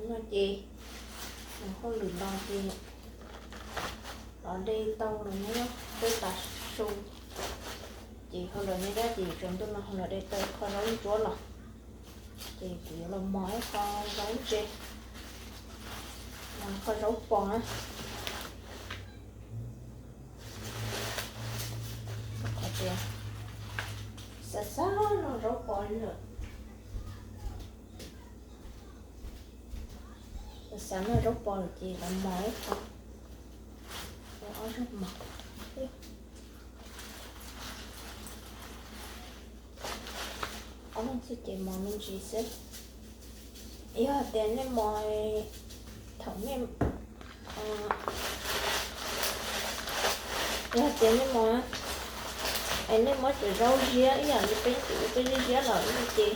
No ces hauj lwm los ces los de tau lawm ne, peb tav su ces hauj lwm ne, ces yuav tsaus ntuj no ho los de tau qho zaub ntsuab los, ces kuv yuav los mos ib qho zaub ntse, mos qho zaub pos na. Qhov tias xav xav noj zaub pos li lawm, xav xav noj zaub pos lawm ces los mos ib qho, ob zaug mos. Ob leeg xwb ces mos me ntsis xwb. Yog hais tias nej mos, thaum nej, yog hais tias nej mos es nej muab cov zaub ziab ib yam li peb cov peb ziab ziab lawm no ces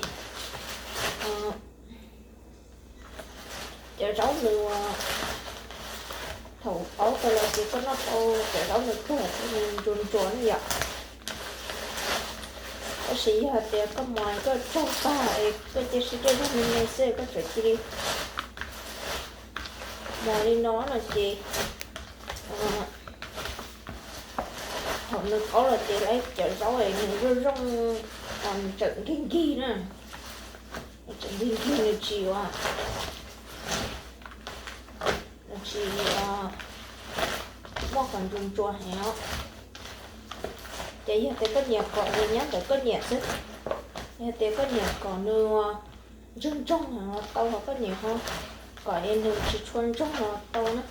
cov zaub nws, thaum aub tau los ces koj noj tau cov zaub nws kawg nws ntsuas ntsuas ne yom. Tab sis yog hais tias koj mos koj tsaug tag es koj cia siab dej zog me me xwb koj tseem cia li mos li no no ces thaum nws qaub los ces lawv cov zaub es nws zoo zoo, nws tseem nkig nkig na, nws tseem nkig nkig nws tsis ua, nws tsis muaj qhov ntsuas ntsuas heev os. Ces yog tias koj nyiam kom nws nyob ntawm koj nyiam xwb, yog tias koj nyiam kom nws ntsoog ntsoog los tau, ho koj nyiam ho kom es nws tsis tshua ntsoog los tau na.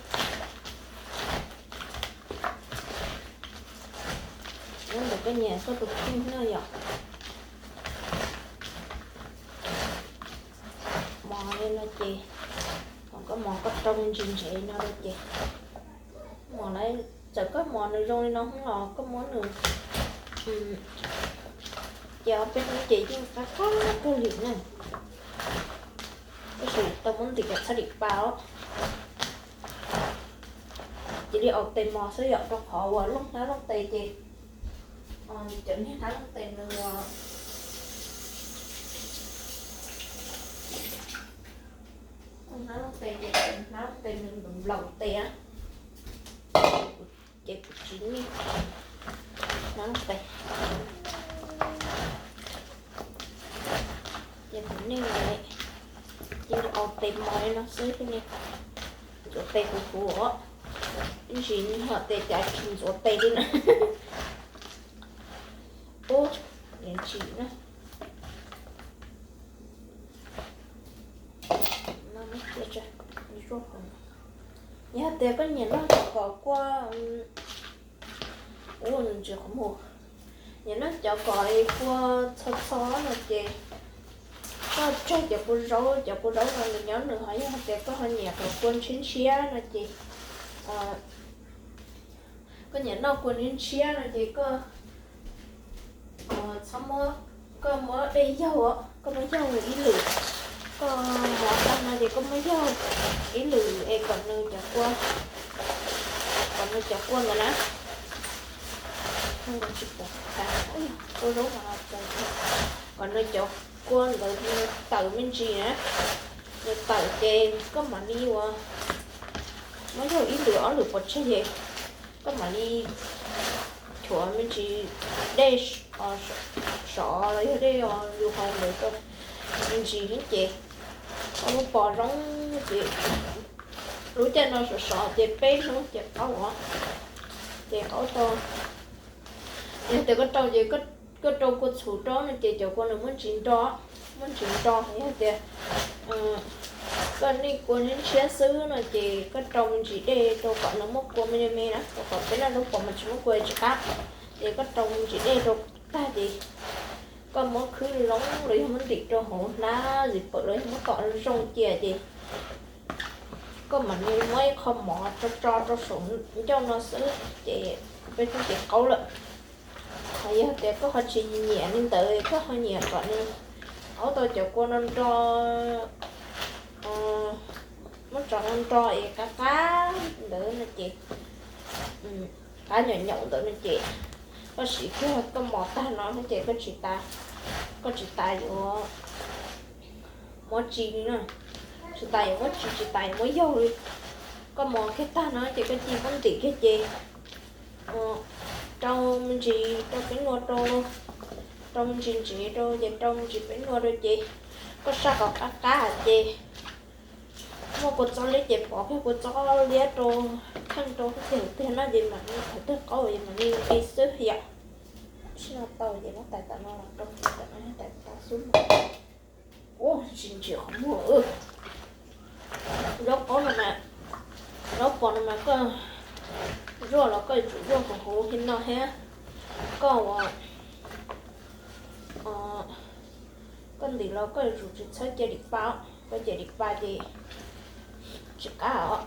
Nyob ntawm koj nyiam koj tus kheej na yom. Mos li no ces, thaum koj mos koj rau me ntsis ntsev no rau ces, mos lawm, txawm koj mos nws zoo li no los koj muab nws, ces ob peb hnub ces yeej qab qab kawg li na. Tab sis tau muab ntim kom txhob dim pa os. Cia li au tes mos xwb yom, rau qhov uas looj hnab looj tes ces, cov niag hnab looj tes nws, looj hnab looj tes ces hnab looj tes nws nplaum tes, ces kuv tsis niaj hnab looj tes. Ces kuv niaj, cia li au tes mos li no xwb thiaj li ntxuav tes kuv kuv os. Ib ntsis ho tes cas tsis ntxuav tes li na. Ub, niam tsis na. Yog tias koj nyiam noj cov kom kua, ub, nws tsis qhov muag, nyiam noj cov kom kua txho txho no ces koj tseg cov kua zaub, cov kua zaub no nws nyob nws, ho yog hais tias koj ho nyiam kom kua ntshiab ntshiab no ces, koj nyiam noj kua ntshiab ntshiab no ces koj txhob muab, koj muab dej yaug, koj muab yaug ib lwm, koj mos tag no ces koj muab yaug ib lwm es kom nws cov kua, kom nws cov kua ntawd na, tsis pom, kua zaub no, kom nws cov kua ntawd nws tawm me ntsis na, nws tawm ces koj mam li ua, muab yaug ib lwm ob lwm pov tseg ces koj mam li chuav me ntsis dej sov los yog dej yus haus ntawd rau me ntsis ces koj muab pos zoo ces lub caij no sov sov ces peb hnub ces qaub os, ces qaub tau. Yog tias koj rau ces koj rau kua txhuv rau no ces cov kua nws muaj ntsis nro, muaj ntsis nro. Yog tias koj nej kua ntshiab ntshiab xwb no ces koj rau me ntsis dej rau kom nws muaj kua me me na, rau kom peb noj zaub pos mas tsis muaj kua tsis qab. Ces koj rau me ntsis dej rau tag ces koj muab khwb loo los yog muab ntim rau hauv hnab zis pawm los yog muab tom zoo cia ces koj mam li muab ib qho mov tso tso rau saum ncauj no xwb ces peb twb ces qaub lawm. Ho yog tias koj ho tsis nyiam li ntawd, koj ho nyiam kom nws qaub tau cov kua nro nro, muab tso nro nro es qab qab ntawd no ces, qab nyaum nyaum ntawd no ces koj siv kiag koj mos tag no ces koj tsis tas, koj tsis tas yuav muab tsis li na, Tsis tas yuav muab tsis, tsis tas yuav muab yaug li. Koj mos kiag tag no ces koj cia li muab ntim kiag ces rau me ntsis, rau peb nua rau, rau me ntsis ntsev rau ces rau me ntsis peb nua rau ces koj saj kom qab qab ces muaj kua txob liab ces pov kiag kua txob liab rau, kheej rau tiag tiag no ces mam li thaum twg qaub es mam li nqi xwb yom. Sib no tau ces muab tais tam no los rau tais tam no, tais tau xwb mas. Ua tsis ntsim qhov muag. Zaub qaub no mas, zaub pos no mas koj zuaj los koj yuav tsum zuaj kom huv li no thiab. Koj ua, koj ntim los koj yuav tsum tsis txhob cia dim pa, koj cia dim pa ces tsis qab os.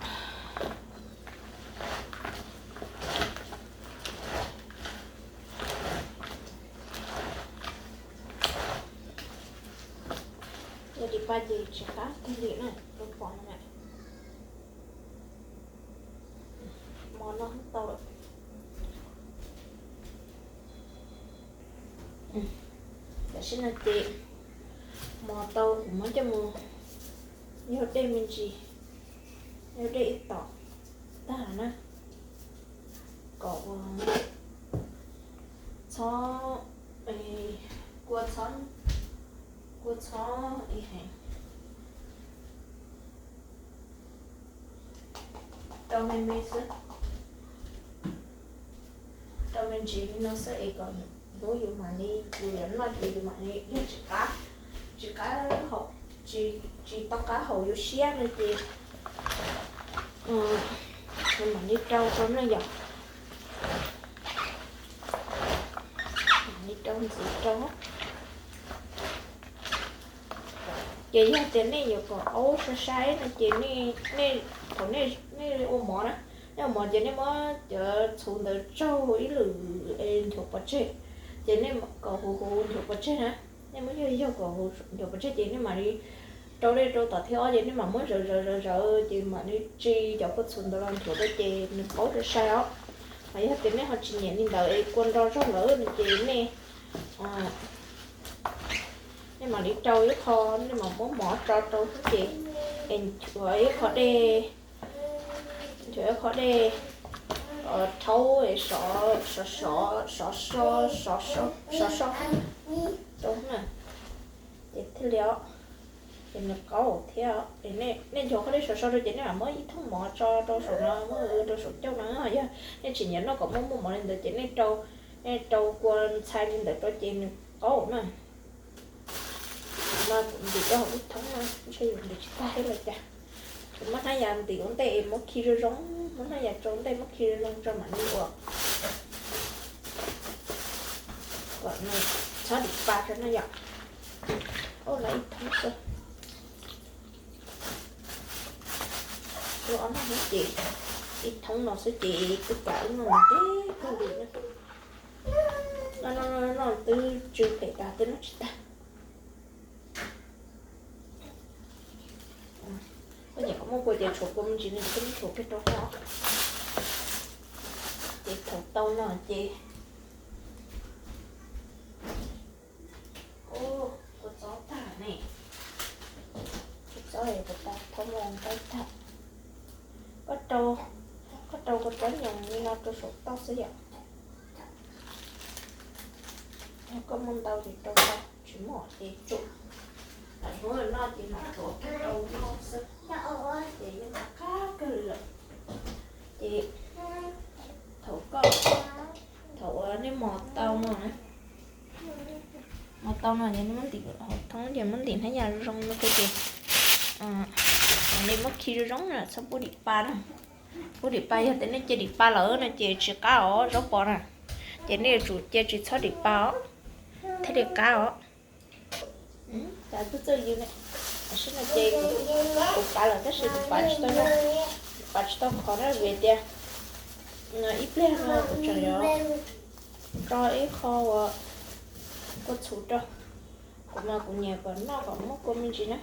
Yog dim pa ces tsis qab kiag li na, zaub pos no. Mos no tau lawm. Tam sim no ces mos tau kuv muab coj mus yaug dej me ntsis, yaug dej ib tom tag na, kom ua txhob, kua txhob, kua txhob ib heev. Rau me me xwb, rau me ntsis li no xwb es kom hnub yus mam li, yus yuav noj ces yus mam li, yog tsis qab, tsis qab, tsis tau qab haum yus siab no ces mam li rau rau na yom. Mam li rau ntxiv rau. Ces yog tias nej yuav kom aub sai sai no ces nej, thaum nej ua mov na, nej ua mov ces nej muab cov txhuv ntawd tsaug ib lwm es nchuav pov tseg, ces nej kom huv huv nchuav pov tseg na. Nej muab yaug yaug kom huv nchuav pov tseg ces nej mam li rau dej rau tom thib ob ces nej mam muab zawv zawv zawv zawv ces mam li tsis cov kua txhuv ntawd los nchuav rau ces nws qaub sai sai os. Mas yog tias nej ho tsis nyiam li ntawd es kua nro zog lawm no ces nej, nej mam li rau ib qho, nej mam muab mov tso rau xwb ces es nchuav ib qho dej, nchuav ib qho dej rhaub sov sov sov sov sov sov sov sov rau na, ces thiaj li os. Ces nws qaub thiab. Nej nchuav qho dej sov sov rau ces nej mam muab ib thooj mov tso rau saum no, muab rau saum cauj no, yog nej tsis nyiam noj kom muaj muaj mov li ntawd ces nej rau, nej rau kua ntxhai li ntawd rau ces nws qaub na. Mas kuv ntim rau hauv ib thoob no, ntshe yuav ntim tsis tag thiab los cas. Kuv muab hnab yas ntim ua ntej es muab khi zoo zoo, muab hnab yas rau ntej muab khi zoo zoo tso mam li ua kom nws txhob dim pa rau na yom. Ua lawm ib thoob xwb. Ua ob hnub ces ib thoob no xwb ces twb kav wb noj ntau kawg li na. Noj noj noj twb tsw phem tas twb noj tsis tag. Koj nyiam kom muaj kua ces tshuav kua me ntsis no ces koj muab tshuav kiag rau hauv. Ces thaum tau no ces kua txob tag ne, kua txob es puas tau thoob los ntau tag. Koj rau, koj rau kua txob nyoos li no rau saum toj xwb yom. Yog koj muaj ntau ces rau ntau, tsis muaj ces tsum. Lam hnub noj ces mam rau noj xwb. Ces yeej qab kawg li lawm. Ces thaum koj, thaum uas nej mos tau no, mos tau no ces nej muab ntim hauv thoob ces muab ntim hnab yas zoo no ces, nej muab khi zoo zoo na, txhob pub dim pa na. Pub dim pa, yog tias nej cia dim pa lawm no ces tsis qab os zaub pos na. Ces nej yuav tsum cia tsis txhob dim pa os, thiaj li qab os. Cas twb txawj yws ne. Tam sim no ces kuv pav lawm tab sis kuv pav tsis tau zoo, pav tsis tau qhov na vim tias ib pliag no kuv tseem yuav tso ib qho uas kua txhuv rau. Kuv mas kuv nyiam kom noj kom muaj kua me ntsis na.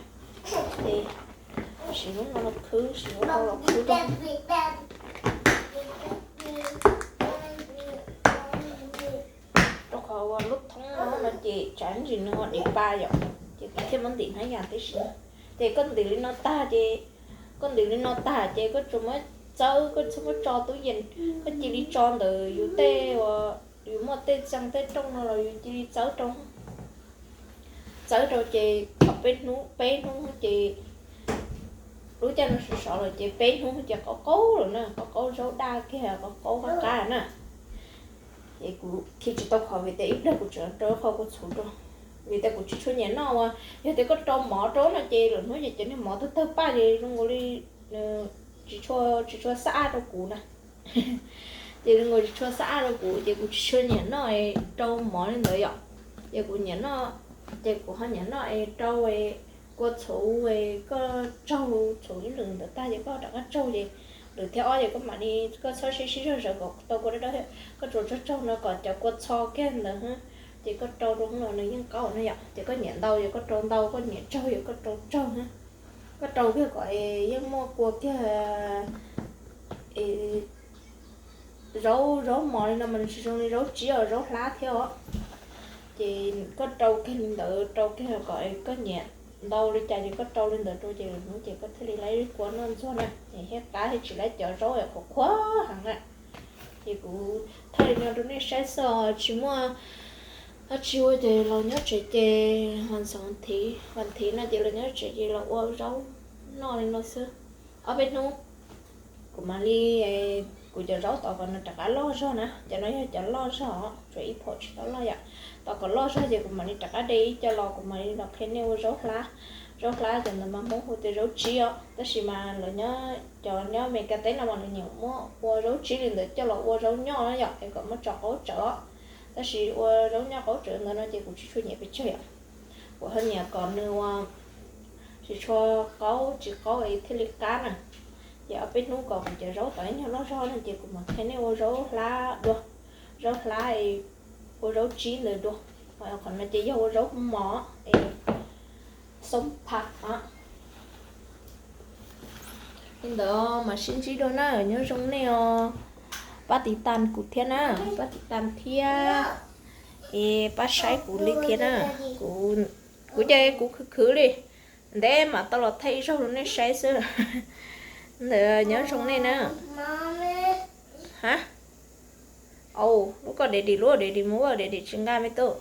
Ces siv lub no los khwb, siv lub no los khwb rau. Rau qhov uas lub thoob no no ces tsam ntsis nws ho dim pa yom, ces kuv thiaj muab ntim hnab yas tib si. Ces koj ntws li no tag ces, koj ntws li no tag ces koj tsuas muab txawb, koj txhob muab tso tub yees, koj cia li tso ntawm yus tej uas yus muaj tej txee tej rooj no los yus cia li txawb rau, txawb rau ces thaum peb hnub, peb hnub ces lub caij no sov sov lawm ces peb hnub ces qaub qaub lawm na, qaub qaub zaub daj kiag, qaub qaub qab qab na. Ces kuv khi tsis tau qhov vim tias ib pliag kuv tseem rau qhov kua txhuv rau, vim tias kuv tsis tshua nyiam noj uas yog tias koj rau mov rau no ces lwm hnub ces cov niag mov tawg tawg paj ces zoo nkaus li tsis tshua, tsis tshua xab ab rau kuv na. Ces zoo nkaus tsis tshua xab ab rau kuv ces kuv tsis tshua nyiam noj rau mov li ntawd yom. Ces kuv nyiam noj, ces kuv ho nyiam noj es rau kua txhuv, koj tsaug txhuv ib lwm ntawd tag ces koj rov qab tsaug ces lwm thiab ob ces koj mam li, koj txhob sib sib zog zawv kom tau kua dawb dawb thiab, koj tsuas tsaug tsaug no kom cov kua txho kiag ntawd ces koj rau rau hauv no nws yeej qaub no yom. Ces koj nyiam ntau ces koj rau ntau, koj nyiam tsaug ces koj rau tsaug na. Koj rau kiag kom yeej muaj kua kiag. Zaub, zaub mov li no mas nws tsis zoo li zaub tsib os, zaub hlab thiab os. Ces koj rau kiag li ntawd, rau kiag kom koj nyiam ntau li cas ces koj rau li ntawd rau ces lwm hnub ces koj thiaj li laib kua noj ntxuag na. Ces thiab qab thiab tsis laib cov zaub qhuav qhuav heev na. Ces kuv thaij li no rau nej saib xwb, tsis muaj dab tsi ua ces los nyob tsev ces vas nthiv, vas nthiv no ces los nyob tsev ces los ua zaub noj li no xwb. Ob peb hnub kuv mam li, kuv cov zaub tod kom nws rov qab loj zog na, cov no yog cov loj zog, tsuas ib phaum tsis tau loj yom. Tod kom loj zog ces kuv mam li rov qab de ib co los kuv mam li los qhia nej ua zaub hlab. Zaub hlab cov ntawd mas Hmoob hu tias zaub tsib os, tab sis mas lawv nyob, cov nyob Amelikas teb no mas lawv nyiam muab ua zaub tsib li ntawd coj los ua zaub nyoj na yom, es kom muab tso qaub tsawv os. Tab sis ua zaub nyoj qaub tsawv ntawd no ces kuv tsis tshua nyiam pes tsawg yom. Kuv ho nyiam kom nws ua tsis tshua qaub, tsis qaub es thiaj li qab na. Ces ob peb hnub kom kuv cov zaub tod ib nyuag loj zog no ces kuv mam qhia nej ua zaub hlab dua, zaub hlab, ua zaub tsib ntawd dua. Qhov no ces yog ua zaub mov es xoob phaj os. Li ntawd mas sib ntsib dua na, nyob zoo nej os. Pab tiv tas kuv thiab na, pab tiv tas thiab es pab saib kuv li thiab na. Kuv, kuv ces kuv khwv khwv li, ntev mam tau los thaij ib zaug rau nej saib xwb. Ntawd nyob zoo nej na. Ha, au, lub koj dev dim, lub dev dim mus ua dev dim tsis nqa me tub.